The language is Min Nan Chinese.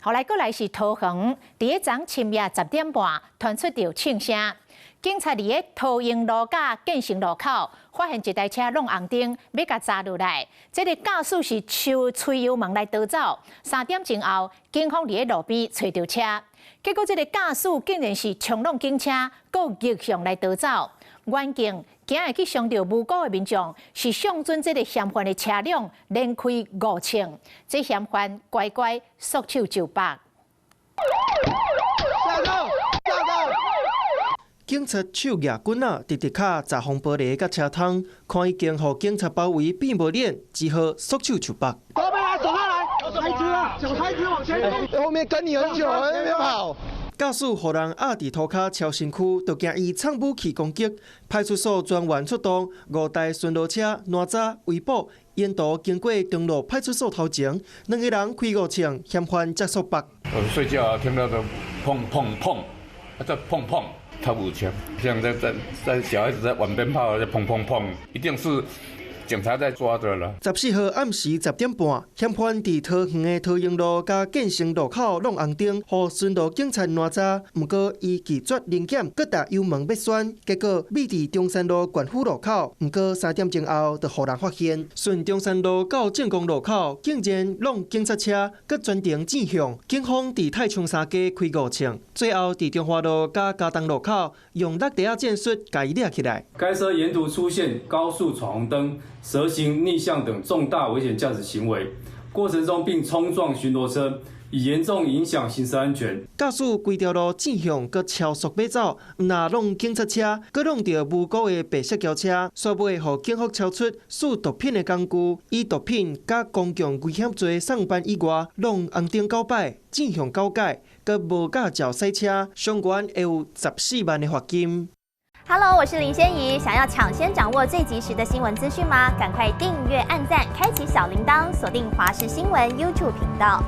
後來閣來是桃園，佇咧昨深夜10點半傳出著槍聲，警察佇咧桃鶯路佮建成路口發現一台車挵紅燈，欲共查落來。這个駕駛是手催油門來逃走。3點鐘後，警方佇咧路邊揣著車，結果這个駕駛竟然是衝挵警車，閣逆向來逃走。遠景驚會去傷著無辜的民眾，是相準這个嫌犯的車輛連開五槍，這嫌犯乖乖束手就縛。下車！下車！警察手攑棍仔，直直敲砸風玻璃佮車窗，看伊經予警察包圍變無臉，只好束手就縛。手來，手下來，抬直啊，腳抬直往前。後面跟你很久，在那邊跑。駕駛予人壓佇塗跤超身軀，就驚伊藏武器攻擊。派出所專員出動五台巡邏車，哪吒圍捕，沿途經過中路派出所頭前，兩个人開五槍，嫌犯才束縛。我睡覺啊，聽到都砰砰砰，啊，在砰砰，他有槍，像在小孩子在玩鞭炮，在砰砰砰，一定是警察在抓著啦。14號暗時10點半，嫌犯佇桃園的桃鶯路佮建成路口挵紅燈，予巡邏警察攔查。毋過伊拒絕臨檢，閣踏油門欲竄，結果覕佇中山路縣府路口。毋過3點鐘後，就予人發現，順中山路到正光路口，竟然挵警察車，閣專程轉向。警方佇太倉三街開五槍，最後佇中華路佮佳冬路口用落地仔戰術共伊掠起來。該車沿途出現高速闖紅燈、蛇行逆向等重大危險駕駛行為，過程中並衝撞巡邏車，已嚴重影響行車安全。駕駛規條路轉向，閣超速欲走，毋但挵警察車，閣挵著無辜的白色轎車，煞尾予警方抄出使毒品的工具，以毒品佮公共危險罪送辦以外，挵紅燈九擺，轉向九改，閣無駕照駛車，相關會有14萬的罰金。 Hello，我是林仙怡。想要搶先掌握最及時的新聞資訊嗎？趕快訂閱、按讚、開啟小鈴鐺，鎖定華視新聞 YouTube 頻道。